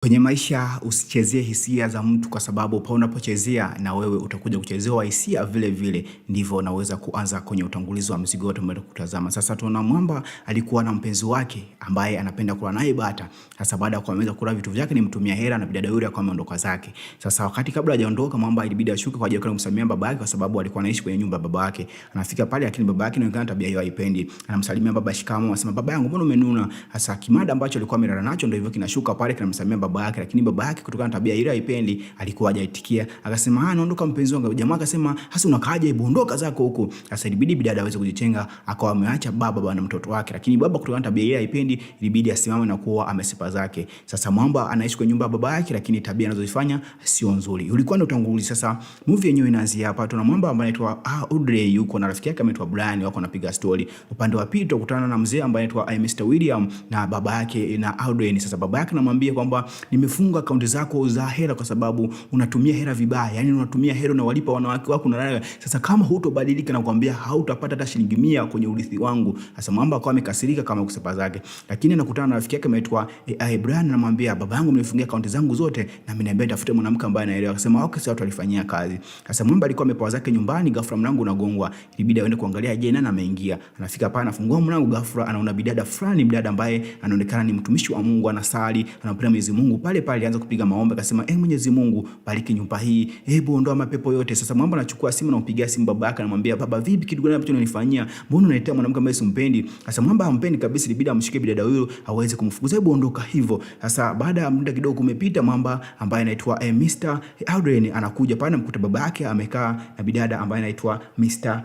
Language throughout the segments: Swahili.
Kwenye maisha usichezie hisia za mtu kwa sababu pale unapochezea na wewe utakuja kuchezewa hisia vile vile. Ndivyo unaweza kuanza kwenye utangulizi wa mzigo wote ambao kutazama. Sasa tunaona mwamba alikuwa na mpenzi wake ambaye anapenda kula naye bata. Sasa baada ya kuameza kula vitu vyake ni mtumia hela na bidada yule akawa ameondoka zake. Sasa wakati kabla hajaondoka mwamba ilibidi ashuke kwa ajili ya kumsalimia baba yake kwa sababu alikuwa anaishi kwenye nyumba ya baba yake. Anafika pale lakini baba yake inaonekana tabia hiyo haipendi. Anamsalimia baba, shikamoo, anasema baba yangu mbona umenuna? Sasa kimada ambacho alikuwa amelala nacho ndio hivyo kinashuka pale kinamsalimia baba yake, lakini baba yake kutokana na tabia ile haipendi alikuwa hajaitikia. Akasema ah, naondoka mpenzi wangu. Jamaa akasema hasa unakaaje, hebu ondoka zako huko. Sasa ilibidi bidada aweze kujitenga, akawa ameacha baba bwana mtoto wake, lakini baba kutokana na tabia ile haipendi ilibidi asimame na kuwa amesipa zake. Sasa mwamba anaishi kwenye nyumba ya baba yake, lakini tabia anazozifanya sio nzuri. Ulikuwa ni utangulizi. Sasa movie yenyewe inaanzia hapa. Tuna mwamba ambaye anaitwa Audrey yuko na rafiki yake anaitwa Brian, wako wanapiga story. Upande wa pili tutakutana na mzee ambaye anaitwa Mr William na baba yake na Audrey. Sasa baba yake anamwambia kwamba nimefunga akaunti zako za hela kwa sababu unatumia hela vibaya, yani unatumia hela na walipa wanawake wako na sasa, kama hutobadilika na kuambia hautapata hata shilingi 100 kwenye urithi wangu. Sasa mwamba akawa amekasirika kama kusepa zake, lakini anakutana na rafiki yake anaitwa Brian, anamwambia baba yangu amenifungia akaunti zangu zote na ameniambia nitafute mwanamke ambaye anaelewa. Akasema okay, sawa, tulifanyia kazi. Sasa mwamba alikuwa amepoa zake nyumbani, ghafla mlango unagongwa, ilibidi aende kuangalia, je, nani ameingia. Anafika pale anafungua mlango, ghafla anaona bidada fulani, bidada ambaye anaonekana ni mtumishi wa Mungu, anasali, anampenda Mwenyezi Mungu. Pale pale alianza kupiga maombi akasema, eh, Mwenyezi Mungu bariki nyumba hii, hebu ondoa mapepo yote. Sasa mwamba anachukua simu na kumpigia simu baba yake, anamwambia baba, vipi, kitu gani ambacho unanifanyia? Mbona unaniletea mwanamke ambaye simpendi? Sasa mwamba hampendi kabisa, ilibidi amshike bidada huyo aweze kumfukuza, hebu ondoka hivyo. Sasa baada ya muda kidogo kumepita, mwamba ambaye anaitwa Mr Aldrin anakuja pale, anamkuta baba yake amekaa na bidada ambaye anaitwa Mr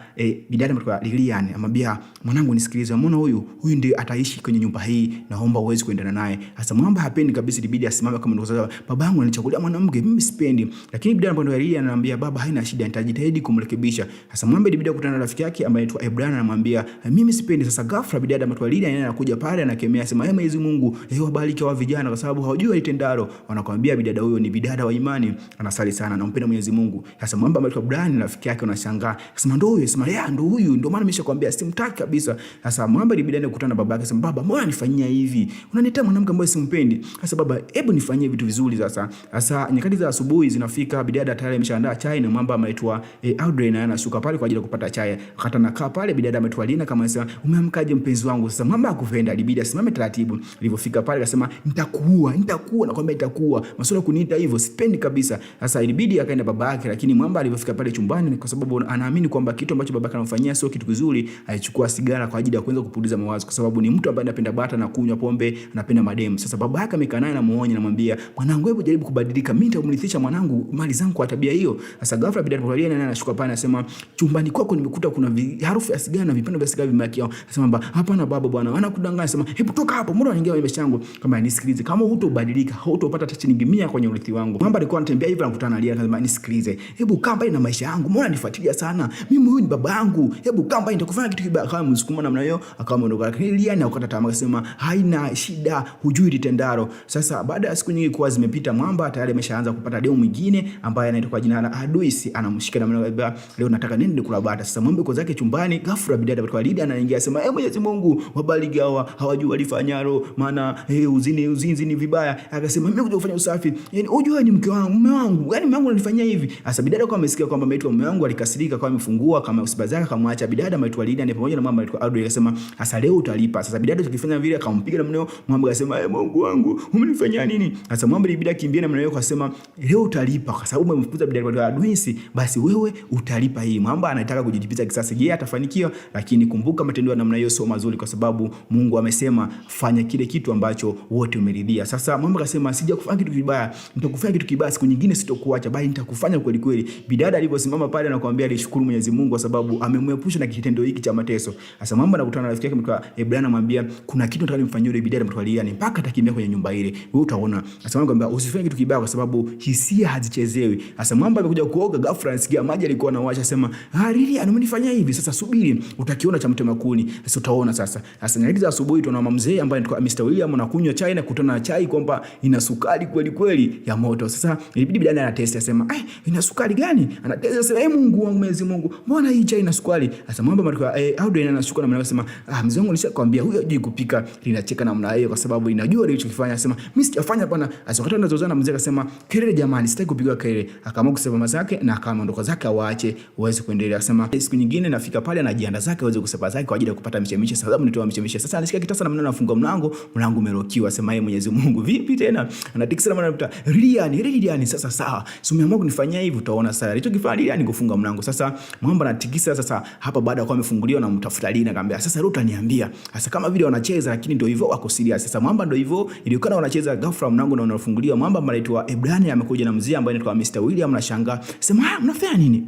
bidada anaitwa Lilian, anamwambia mwanangu, nisikilize, umeona huyu huyu ndiye ataishi kwenye nyumba hii, naomba uweze kuendana naye. Sasa mwamba hapendi kabisa, ilibidi asimame kama ndio baba yangu ananichagulia mwanamke, mimi sipendi. Lakini bidada ambaye ndio anamwambia baba, haina shida, nitajitahidi kumrekebisha. Sasa mwamba ilibidi kukutana na rafiki yake ambaye anaitwa Ibrahim, anamwambia mimi sipendi. Sasa ghafla bidada ambaye Lilian anakuja pale, anakemea sema, Mwenyezi Mungu wabariki wa vijana kwa sababu hawajui walitendalo. Wanakuambia bidada huyo ni bidada wa imani, anasali sana, anampenda Mwenyezi Mungu. Sasa mwamba ambaye Ibrahim rafiki yake anashangaa, sema ndio huyo, sema ya ndio huyu, ndio maana nimeshakwambia simtaki kabisa. Sasa mwamba ilibidi aende kukutana na babake, sema baba, mbona nifanyia hivi? Unaniletea mwanamke ambaye simpendi. Sasa baba, hebu nifanyie vitu vizuri sasa. Sasa nyakati za asubuhi zinafika, bidada tayari ameshaandaa chai na mwamba ameitwa Audrey na anashuka pale kwa ajili ya kupata chai. Wakati anakaa pale, bidada ameitwa Lina kama sema, umeamkaje mpenzi wangu? Sasa mwamba hakupenda, ilibidi asimame taratibu. Alipofika pale akasema nitakuua, nitakuua, nakwambia nitakuua. Masuala kuniita hivyo sipendi kabisa. Sasa ilibidi akaenda baba yake, lakini mwamba alipofika pale chumbani, kwa sababu anaamini kwamba kitu ambacho baba yake anamfanyia sio kitu kizuri, alichukua sigara kwa ajili ya kuanza kupuliza mawazo, kwa sababu ni mtu ambaye anapenda bata na kunywa pombe, anapenda mademu. Sasa baba yake amekaa naye anamuonya, anamwambia mwanangu, hebu jaribu kubadilika, mimi nitamrithisha mwanangu mali zangu kwa tabia hiyo. Sasa ghafla bidada anapoangalia naye anashuka pale, anasema chumbani kwako nimekuta kuna harufu ya sigara na vipande vya sigara vimebakia. Anasema baba, hapana baba bwana, anakudanganya. Anasema hebu toka hapo, mbona unaingia kwenye maisha yangu? Kama nisikilize, kama hutobadilika hutopata hata shilingi 100 kwenye urithi wangu. Mwamba alikuwa anatembea hivi anakutana na Lia, akasema nisikilize, hebu kaa mbali na maisha yangu, mbona nifuatilia sana mimi, huyu ni baba yangu, hebu kaa mbali, nitakufanya kitu kibaya. Akawa msukuma namna hiyo, akawa ameondoka. Lakini Lia na akakata tamaa, akasema haina shida, hujui litendalo. Sasa baada ya siku nyingi kuwa zimepita, Mwamba tayari ameshaanza kupata demu mwingine ambaye anaitwa kwa jina la Aduisi, anamshika na mwana, leo nataka nende kula bata. Sasa Mwamba yuko zake chumbani, ghafla bidada kutoka Lidia anaingia, asema Mwenyezi Mungu wabariki hawa, hawajui walifanyalo, maana uzini uzinzi ni vibaya. Akasema mimi kuja kufanya usafi, yani unajua ni mke wangu, mume wangu, yani mume wangu ananifanyia hivi. Sasa bidada kwa amesikia kwamba ameitwa mume wangu, alikasirika kwa amefungua kama usiba zake, akamwacha bidada ameitwa Lidia ni pamoja na mama ameitwa Audrey, akasema sasa leo utalipa. Sasa bidada tukifanya vile akampiga na mneo, mwamba akasema Mungu wangu umenifanyia nini? Sasa mwamba ilibidi akimbie na mneo, akasema leo utalipa kwa sababu umemfukuza bidada kwa Aduisi, basi wewe utalipa hii. Mwamba anataka kujilipiza kisasi. Je, atafanikiwa? Lakini kumbuka matendo ya namna hiyo sio mazuri, kwa sababu Mungu amesema fanya kile kitu ambacho wote umeridhia. Sasa mwamba akasema sija kufanya kitu kibaya, nitakufanya kitu kibaya siku nyingine, sitokuacha bali nitakufanya kweli kweli. Bidada aliposimama pale anakuambia alishukuru Mwenyezi Mungu kwa sababu amemwepusha na kitendo hiki cha mateso. Sasa mwamba anakutana na rafiki yake mtu Ibrahim, anamwambia kuna kitu nataka nimfanyie yule bidada mtu ni mpaka atakimbia kwenye nyumba ile, wewe utaona. Sasa mwamba anamwambia usifanye kitu kibaya kwa sababu hisia hazichezewi. Sasa mwamba amekuja kuoga, ghafla anasikia maji alikuwa anawasha, sema ah, Lili amenifanyia hivi. Sasa subiri, utakiona cha mtema kuni. Sasa utaona sasa. Sasa nyakati za asubuhi tunaona mama mzee ambaye anaitwa Mr William anakunywa chai na kutana na chai kwamba ina sukari kweli kweli ya moto. Sasa ilibidi bidada ana test asema, "Eh, ina sukari gani?" Ana test asema, "Eh, Mungu wangu Mwenyezi Mungu, mbona hii chai ina sukari?" Sasa mwamba alikuwa Audrey anashuka na anasema, "Ah, mzee wangu nishakwambia huyo hajui kupika." Linacheka namna hiyo kwa sababu inajua alichokifanya. Anasema, "Mimi sijafanya Fanya bwana. Sasa wakati wanazozana mzee akasema kelele jamani, sitaki kupigwa kelele. Akaamua kusema zake na akaondoka zake awaache waweze kuendelea. Akasema siku nyingine nafika pale anajiandaa zake aweze kusepa zake kwa ajili ya kupata michemishe, sababu nitoa michemishe. Sasa anashika kitasa na mnano anafunga mlango, mlango umerokiwa. Sema yeye Mwenyezi Mungu vipi tena? Anatikisa na mnano Lilian, Lilian sasa sawa. Si umeamua kunifanyia hivi utaona sasa. Alichokifanya Lilian kufunga mlango. Sasa mwamba anatikisa sasa hapa baada ya kuwa amefunguliwa na mtafuta Lilian akamwambia sasa leo utaniambia. Sasa kama vile wanacheza lakini ndio hivyo wako serious. Sasa mwamba ndio hivyo ilikuwa wanacheza ghafla mlango na unafunguliwa. Mwamba anaitwa Ibrahim amekuja na mzee ambaye anaitwa Mr. William na shangaa. Sema mnafanya nini?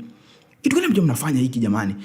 Kitu gani mjo mnafanya hiki jamani?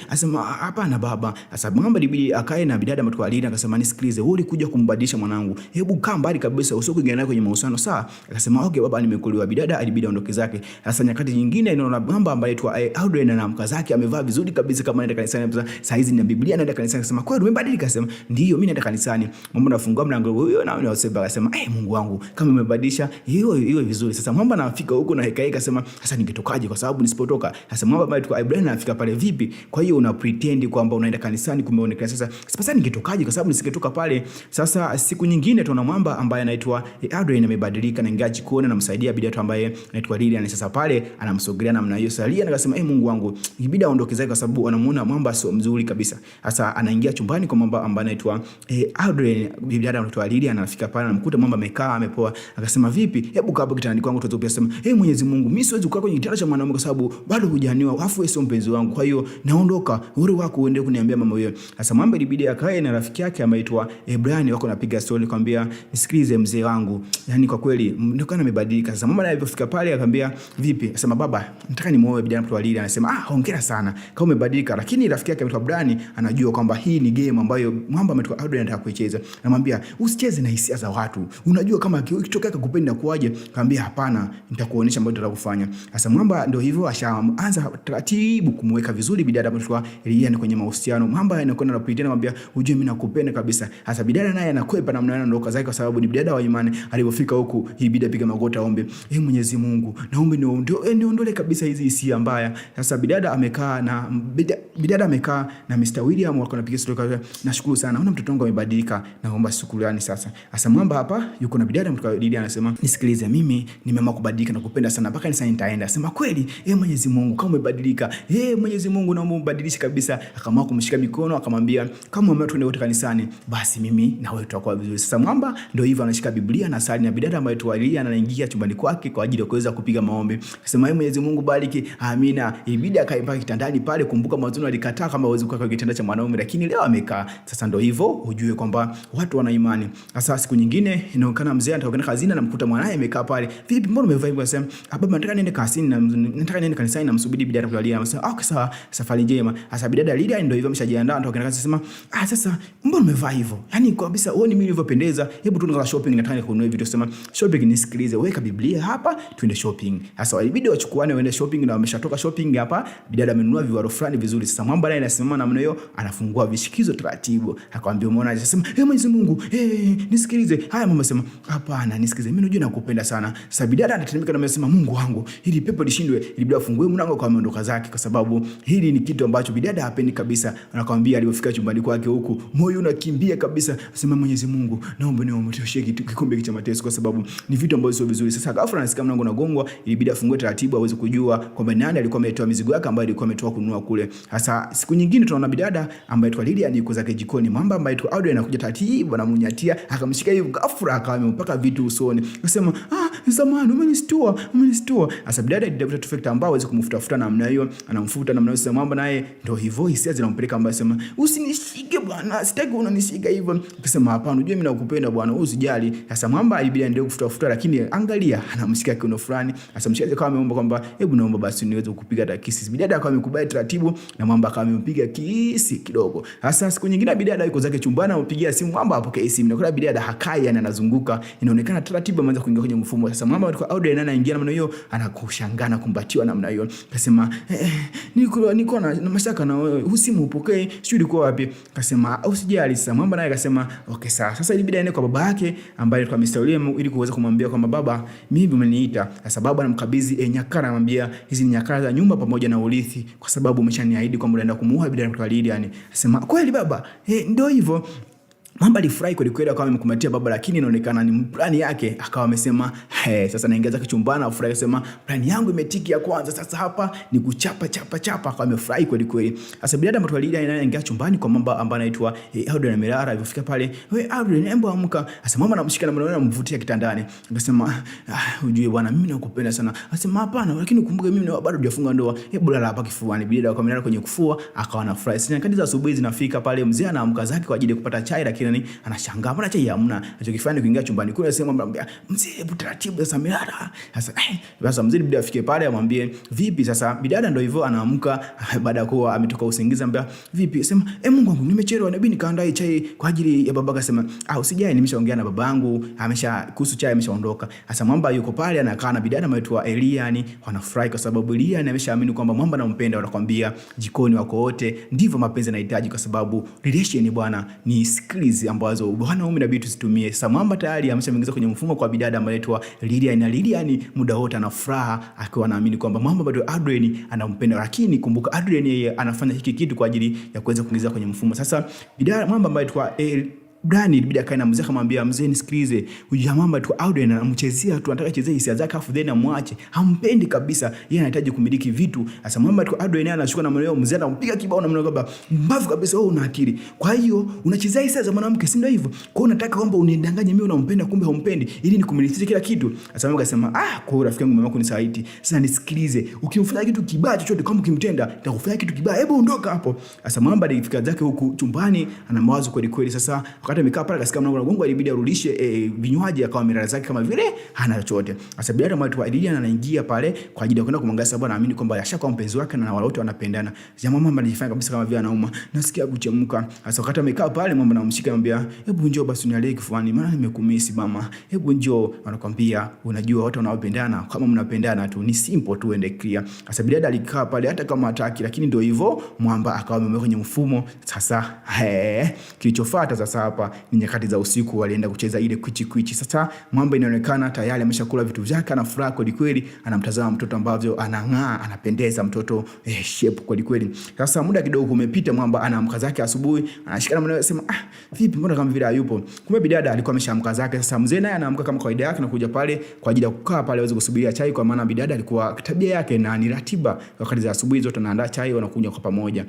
Asema hapana baba. Sasa mwamba ilibidi akae na bidada mtu alina akasema nisikilize, wewe ulikuja kumbadilisha mwanangu. Hebu kaa mbali kabisa usio naye kwenye mahusiano sawa? Akasema okay baba, nimekuelewa. Bidada alibidi aondoke zake. Sasa nyakati nyingine inaona mwamba ambaye aitwa Audrey na mka zake amevaa vizuri kabisa kama anaenda kanisani. Sasa hizi ni Biblia anaenda kanisani. Akasema kweli umebadilika? Akasema ndio mimi naenda kanisani. Mwamba anafungua mlango huyo na anasema akasema Mungu wangu kama umebadilisha hiyo hiyo vizuri. Sasa mwamba anafika huko na heka heka akasema sasa ningetokaje kwa sababu nisipotoka. Sasa mwamba Ibrahim anafika pale vipi? Kwa hiyo una pretend kwamba unaenda kanisani kumbe unaenda sasa. Sasa ningetokaje kwa sababu nisingetoka pale. Sasa siku nyingine tuna mwamba ambaye anaitwa Adrian amebadilika na ingawa jikoni anamsaidia bibi ambaye anaitwa Lilian. Sasa pale anamsogelea namna hiyo. Sasa Lilian akasema Mungu wangu, ibidi aondoke zake kwa sababu anamuona mwamba sio mzuri kabisa. Sasa anaingia chumbani kwa mwamba ambaye anaitwa Adrian, bibi anaitwa Lilian anafika pale anamkuta mwamba amekaa amepoa. Akasema vipi? Hebu kaa hapo kitandani kwangu tuweze kusema. Mwenyezi Mungu, mimi siwezi kukaa kwenye kitanda cha mwanaume kwa sababu bado hujaniwa. Afu wewe sio mpenzi wangu, kwa hiyo naondoka, uhuru wako uende kuniambia mama huyo. Sasa mwamba ilibidi akae na rafiki yake ameitwa Brian, wako napiga story, kwambia nisikilize mzee wangu, yani kwa kweli ndio amebadilika. Sasa mwamba alipofika pale akamwambia vipi? Akasema baba, nataka nimuoe bijana mtu alili. Anasema hongera sana kama umebadilika, lakini rafiki yake ameitwa Brian anajua kwamba hii ni game ambayo mwamba ametoka Adrian anataka kuicheza. Anamwambia usicheze na hisia za watu, unajua kama ikitokea akakupenda kuaje? Akamwambia hapana, nitakuonyesha ambacho nataka kufanya. Sasa mwamba ndio hivyo ashaanza taratibu kumweka vizuri bidada ambaye Lilian kwenye mahusiano. Mwamba anakwenda na pretend anamwambia ujue mimi nakupenda kabisa. Sasa bidada naye anakwepa namna yake anaondoka zake kwa sababu ni bidada wa imani. Alipofika huku hii bidada piga magoti aombe, Mwenyezi Mungu naomba niondole kabisa hizi hisia mbaya. Sasa bidada amekaa na bidada amekaa na Mr. William wako napiga story, nashukuru sana naona mtoto wangu amebadilika, naomba shukrani sasa. Sasa mwamba hapa yuko na bidada mtoto Lilian anasema nisikilize, mimi nimeamua kubadilika na kupenda sana mpaka sasa nitaenda. Sema kweli, Mwenyezi Mungu kama umebadilika, Mwenyezi Mungu naomba umbadilishe kabisa. Akaamua kumshika mikono akamwambia kama umeamua tuende wote kanisani basi mimi na wewe tutakuwa vizuri. Sasa mwamba ndio hivyo anashika Biblia na sali na bidada ambaye tualia anaingia chumbani kwake kwa ajili ya kuweza kupiga maombi. Akasema Mwenyezi Mungu bariki, amina. Ibidi akae mpaka kitandani pale. Kumbuka mwanzoni alikataa kama hawezi kukaa kwa kitanda cha mwanaume, lakini leo amekaa. Sasa ndio hivyo, ujue kwamba watu wana imani. Sasa siku nyingine inaonekana mzee anatoka kazini anamkuta mwanae amekaa pale. Vipi, mbona umevaa hivyo? Anasema baba, nataka niende kazini na nataka niende kanisani na msubiri bidada kulalia. Anasema okay sawa, safari njema. Sasa bidada Lidia ndio hivyo ameshajiandaa anatoka kazini anasema sasa mbona umevaa hivyo? Yaani kabisa wewe ni mimi nilivyopendeza. Hebu tuende kwa shopping, nataka kununua vitu. Sema shopping, nisikilize, weka Biblia hapa tuende shopping. Sasa walibidi wachukuane waende shopping na wameshatoka shopping hapa, bidada amenunua viwaro fulani vizuri. Sasa mwamba naye anasimama namna hiyo, anafungua vishikizo taratibu. Akamwambia umeona? Anasema Mwenyezi Mungu, nisikilize. Haya mama sema hapana, nisikilize. Mimi najua nakupenda sana. Sasa bidada anatetemeka na anasema Mungu wangu, ili pepo lishindwe, ilibidi afungue mlango kwa ameondoka zake, kwa sababu hili ni kitu ambacho bidada hapendi kabisa. Anakwambia alipofika chumbani kwake huku moyo unakimbia kabisa, anasema Mwenyezi Mungu, naomba niomtoshie kikombe cha mateso, kwa sababu ni vitu ambavyo sio vizuri. Sasa ghafla anasikia mlango unagongwa, ilibidi afungue taratibu aweze kujua kwamba nani alikuwa ametoa mizigo yake ambayo alikuwa ametoa kununua kule. Sasa siku nyingine tunaona bidada ambaye aitwa Lilian yuko zake jikoni, mwamba ambaye aitwa Audrey anakuja taratibu anamnyatia, akamshika hivi ghafla akawa amempaka vitu usoni. Akasema zamani umenistua, umenistua. Sasa bidada alitafuta tufekta ambao aweze kumfutafuta namna hiyo, anamfuta namna hiyo. Sasa mwamba naye ndio hivyo, hisia zinampeleka ambaye sema usinishike bwana, sitaki unanishika hivyo. Akasema hapana, unajua mimi nakupenda bwana, usijali. Sasa mwamba ilibidi aendelee kufutafuta, lakini angalia anamshika kiuno fulani. Sasa mshikaji akawa ameomba kwamba hebu naomba basi niweze kukupiga hata kisi. Bidada akawa amekubali taratibu na mwamba akawa amempiga kisi kidogo. Sasa siku nyingine bidada yuko zake chumbani anampigia simu mwamba apokee simu. Na kuna bidada hakai, yani anazunguka, inaonekana taratibu ameanza kuingia kwenye mfumo. Sasa mwamba alikuwa Audrey naye anaingia namna hiyo, anakushangaa na kumbatiwa namna hiyo. Akasema niko na mashaka na wewe, usimu upokee, sijui ulikuwa wapi. Akasema usijali. Sasa mwamba naye akasema okay sawa. Sasa ilibidi aende kwa baba yake ambaye alikuwa Mr. William ili kuweza kumwambia kwamba baba, mimi umeniita. Sasa baba anamkabidhi nyakara, anamwambia hizi ni nyakara za nyumba pamoja na urithi, kwa sababu umeshaniahidi kwamba unaenda kumuoa bibi Lilian. Akasema kweli baba? Ndio hivyo. Mamba alifurahi kweli kweli, akawa amemkumbatia baba, lakini inaonekana ni plani yake, akawa amesema hey, sasa naingia zake chumbani, afurahi akasema plani yangu imetiki ya kwanza, sasa hapa ni kuchapa chapa chapa, akawa amefurahi kweli kweli. Sasa bidada mtu anaingia chumbani kwa mamba ambaye anaitwa Audrey Mirara, alipofika pale, wewe Audrey, hebu amka. Sasa mama anamshika na mwanaume anamvutia kitandani, akasema ah, ujue bwana mimi nakupenda sana. Akasema hapana, lakini ukumbuke mimi bado hujafunga ndoa, hebu lala hapa kifuani. Bidada akamlala kwenye kifua, akawa anafurahi. Sasa nyakati za asubuhi zinafika pale, mzee anaamka zake kwa ajili ya kupata chai, lakini anashangaa mbona chai hamna. Anachokifanya ni kuingia chumbani kule, anasema anamwambia mzee, hebu taratibu sasa amelala. Sasa sasa mzee ibidi afike pale amwambie vipi sasa. Bidada ndio hivyo anaamka baada ya kuwa ametoka usingizi, anambia vipi, sema Mungu wangu nimechelewa, inabidi nikaandae chai kwa ajili ya baba. Akasema ah, usijali, nimeshaongea na babangu, amesha kuhusu chai ameshaondoka. Sasa mwamba yuko pale anakaa na bidada anaitwa Eliani, wanafurahi kwa sababu Eliani ameshaamini kwamba mwamba anampenda. Wanakwambia jikoni wako wote, ndivyo mapenzi yanahitaji, kwa sababu relation bwana ni skills ambazo wanaume inabidi tuzitumie. Sasa mwamba tayari ameshaingiza kwenye mfumo kwa bidada ambaye anaitwa Lilian, na Lilian muda wote ana furaha akiwa anaamini kwamba mwamba bado Adrian anampenda, lakini kumbuka Adrian yeye anafanya hiki kitu kwa ajili ya kuweza kuingiza kwenye mfumo. Sasa bidada mwamba ambaye anaitwa Brian ilibidi akae na mzee akamwambia mzee, nisikilize, huyu jamaa ambaye tu Auden anamchezea tu, anataka achezee hisia zake afu then amwache, hampendi kabisa, yeye anahitaji kumiliki vitu. Sasa mwamba tu Auden naye anashuka na mwenyewe, mzee anampiga kibao na mwenyewe kwamba mbavu kabisa, wewe una akili, kwa hiyo unachezea hisia za mwanamke, si ndio hivyo? Kwa hiyo unataka kwamba unidanganye mimi unampenda, kumbe humpendi, ili nikumilikishe kila kitu. Sasa mwamba akasema ah, kwa hiyo rafiki yangu mama kunisaliti. Sasa nisikilize, ukimfanya kitu kibaya chochote, kama ukimtenda nitakufanya kitu kibaya, hebu ondoka hapo. Sasa mwamba alifika zake huku chumbani, ana mawazo kweli kweli. Sasa wakati amekaa pale akasikia mlango unagonga, ilibidi arudishe vinywaji, akawa amelala zake kama vile hana chochote. Sasa bila mtu Eliana anaingia pale kwa ajili ya kwenda kumwangalia, sababu anaamini kwamba ashakuwa mpenzi wake na wale wote wanapendana. Jamaa mama alijifanya kabisa kama vile anauma, nasikia kuchemka. Sasa wakati amekaa pale, mama anamshika anamwambia, hebu njoo basi unialie kifuani, maana nimekumisi mama, hebu njoo. Anakwambia unajua watu wanaopendana kama mnapendana tu ni simple tu, ende clear. Sasa bidada alikaa pale hata kama hataki, lakini ndio hivyo, mwamba akawa ameweka kwenye mfumo. Sasa kilichofuata sasa hapa ni nyakati za usiku, walienda kucheza ile kwichi kwichi. Sasa mwamba inaonekana tayari ameshakula vitu vyake, ana furaha kweli kweli, anamtazama mtoto ambavyo anang'aa, anapendeza mtoto, shape kweli kweli. Sasa muda kidogo umepita, mwamba anaamka zake asubuhi, anashikana mwenyewe anasema ah, vipi mbona kama vile hayupo? Kumbe bidada alikuwa ameshaamka zake. Sasa mzee naye anaamka kama kawaida yake na kuja pale kwa ajili ya kukaa pale aweze kusubiria chai, kwa maana bidada alikuwa tabia yake na ni ratiba wakati za asubuhi zote anaandaa chai, wanakunywa kwa pamoja.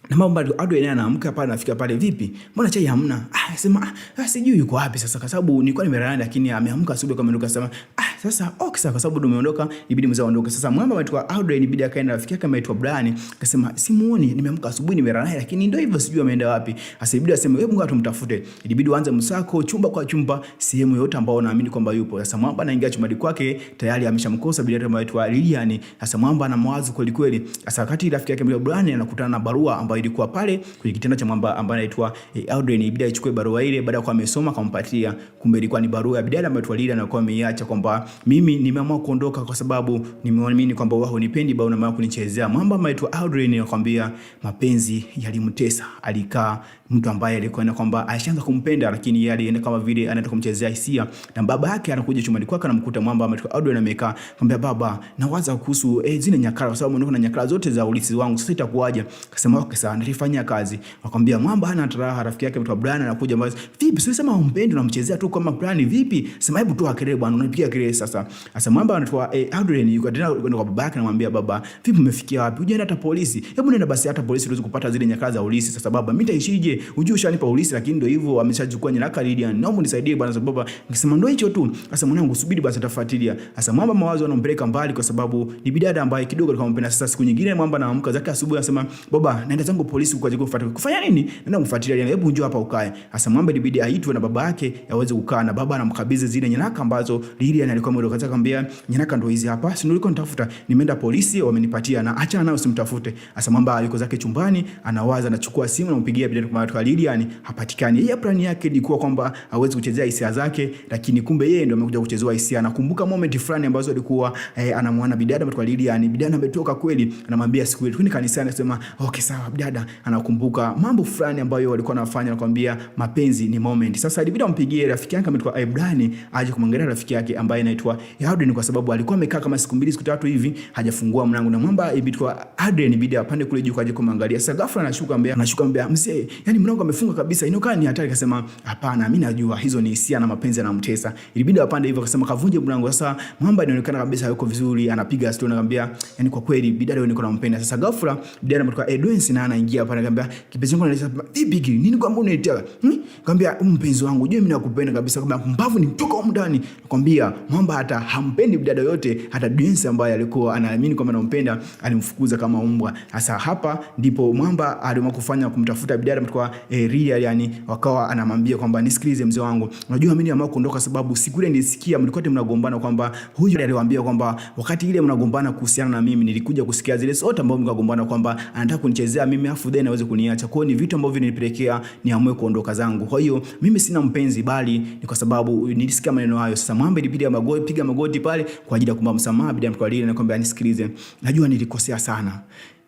Na mambo bado Ado yeye anaamka pale, anafika pale, vipi? Mbona chai hamna? Ah, sema ah, sijui yuko wapi sasa, kwa sababu nilikuwa nimelala, lakini ameamka asubuhi kama ndio sema ah, sasa okay, sasa kwa sababu ndio umeondoka, ibidi mzee aondoke. Sasa mwamba ameitwa Ado, inabidi akaenda rafiki yake ameitwa Brian, akasema simuoni, nimeamka asubuhi nimelala, lakini ndio hivyo, sijui ameenda wapi. Sasa ibidi aseme hebu ngoja tumtafute. Ilibidi waanze msako chumba kwa chumba, sehemu yote ambayo naamini kwamba yupo. Sasa mwamba anaingia chumbani kwake, tayari ameshamkosa bibi ameitwa Lilian. Sasa mwamba ana mawazo kweli kweli. Sasa wakati rafiki yake Brian anakutana na barua ambayo ilikuwa pale kwenye kitanda cha mwamba ambaye anaitwa Audrey, ibidi aichukue barua ile. Baada ya kuwa amesoma akampatia, kumbe ilikuwa ni barua ya bidada ambayo Lilian alikuwa ameiacha kwamba mimi nimeamua kuondoka kwa sababu nimeamini kwamba wao hunipendi, bali unaamua kunichezea. Mwamba ambaye anaitwa Audrey, anakuambia mapenzi yalimtesa, alikaa mtu ambaye alikuwa na kwamba alishaanza kumpenda, lakini yeye alienda kama vile anaenda kumchezea hisia, na baba yake anakuja chumbani kwake anamkuta mwamba ambaye anaitwa Audrey amekaa, akamwambia baba, nawaza kuhusu zile nyakala, kwa sababu na nyakala zote za urithi wangu, sasa itakuwaje? Akasema okay sawa, nilifanyia kazi. Akamwambia mwamba hana raha, rafiki yake mtu Brian anakuja, basi vipi, sio sema humpendi, unamchezea tu kama Brian vipi? Sema hebu toa kelele bwana, unapiga kelele sasa. Sasa mwamba anaitwa Adrian yuko tena kwenda kwa baba yake, anamwambia baba, vipi umefikia wapi? Hujaenda hata polisi? Hebu nenda basi hata polisi tuweze kupata zile nyakala za urithi. Sasa baba, mimi nitaishije? Unajua ushanipa urithi, lakini ndio hivyo ameshachukua nyaraka Lilian, naomba unisaidie bwana. Sababu baba nikisema ndio hicho tu. Sasa mwanangu, subiri basi, atafuatilia. Sasa mwamba mawazo anampeleka mbali, kwa sababu ni bidada ambaye kidogo alikuwa anampenda. Sasa siku nyingine mwamba anaamka zake asubuhi, anasema baba, naenda zangu polisi kwa ajili kufuatilia. Kufanya nini? Naenda kumfuatilia. Hebu njoo hapa ukae. Sasa mwamba ilibidi aitwe na baba yake aweze kukaa na baba anamkabidhi zile nyaraka ambazo Lilian alikuwa ameondoka. Akamwambia nyaraka ndio hizi hapa, si ndio ulikuwa unitafuta? Nimeenda polisi wamenipatia, na achana nayo, usimtafute. Sasa mwamba yuko zake chumbani anawaza, anachukua simu anampigia bila kwa Lilian, hapatikani. Yeye plan yake ilikuwa kwamba aweze kuchezea hisia zake, lakini kumbe yeye ndio amekuja kuchezewa hisia. Nakumbuka moment fulani ambazo alikuwa anamwona bidada kwa Lilian, bidada ametoka kweli, anamwambia siku ile twende kanisani, anasema okay sawa bidada. Anakumbuka mambo fulani ambayo walikuwa wanafanya, anakuambia mapenzi ni moment. Sasa ilibidi ampigie rafiki yake ametoka Ibrani aje kumwangalia rafiki yake ambaye anaitwa Adrian, kwa sababu alikuwa amekaa kama siku mbili siku tatu hivi hajafungua mlango, na mwamba aitwa Adrian ibidi apande kule juu kaje kumwangalia. Sasa ghafla anashuka mbea mzee, yani mlango amefunga kabisa, inaonekana ni hatari. Akasema hapana, mimi najua hizo ni hisia na mapenzi yanamtesa. Ilibidi apande hivyo, akasema kavunje mlango. Sasa mwamba inaonekana kabisa yuko vizuri, anapiga story, anakuambia yani kwa kweli bidada wewe niko nampenda. Sasa ghafla bidada ametoka Edwin na anaingia pale, anakuambia kipenzi wangu, anasema vipi nini kwamba unanitia? Nikamwambia mpenzi wangu, je, mimi nakupenda kabisa. Kama mbavu ni mtoka huko ndani. Nakwambia mwamba hata hampendi bidada yote, hata Edwin ambaye alikuwa anaamini kwamba anampenda alimfukuza kama umbwa. Sasa hapa ndipo mwamba aliamua kufanya kumtafuta bidada mtoka Ria, yani wakawa anamwambia kwamba nisikilize mzee wangu, unajua mimi niamua kuondoka sababu siku ile nilisikia mlikuwa mnagombana kwamba huyu aliwaambia kwamba wakati ile mnagombana kuhusiana na mimi nilikuja kusikia zile zote ambazo mkagombana kwamba anataka kunichezea mimi afu then aweze kuniacha. Kwa hiyo ni vitu ambavyo vinipelekea niamue kuondoka zangu. Kwa hiyo mimi sina mpenzi, bali ni kwa sababu nilisikia maneno hayo. Sasa mwamba ilibidi magoti, piga magoti pale kwa ajili ya kuomba msamaha bila mtu alile na kwamba nisikilize, najua nilikosea sana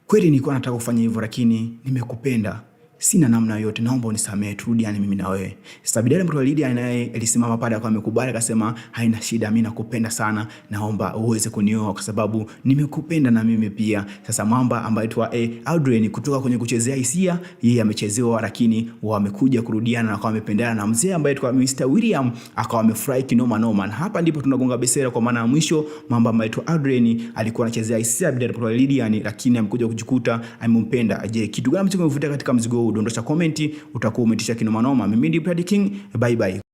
kweli, nilikuwa nataka kufanya hivyo, lakini nimekupenda sina namna yoyote, naomba unisamehe, turudiane mimi na wewe. Sasa bidada mtu Lydia naye alisimama pale akawa amekubali, akasema haina shida, mimi nakupenda sana, naomba uweze kunioa kwa sababu nimekupenda na mimi pia. Sasa mwamba ambaye tu Audrey kutoka kwenye kuchezea hisia, yeye amechezewa, lakini wamekuja kurudiana na akawa amependana na mzee ambaye tu Mr William akawa amefurahi kinoma noma. Na hapa ndipo tunagonga besera kwa maana ya mwisho, mwamba ambaye tu Audrey alikuwa anachezea hisia bidada mtu Lydia, lakini amekuja kujikuta amempenda. Je, kitu gani ambacho kimevutia katika mzigo huu? Dondosha komenti, utakuwa umetisha kinoma noma. Mimi ndi Brad King, bye bye.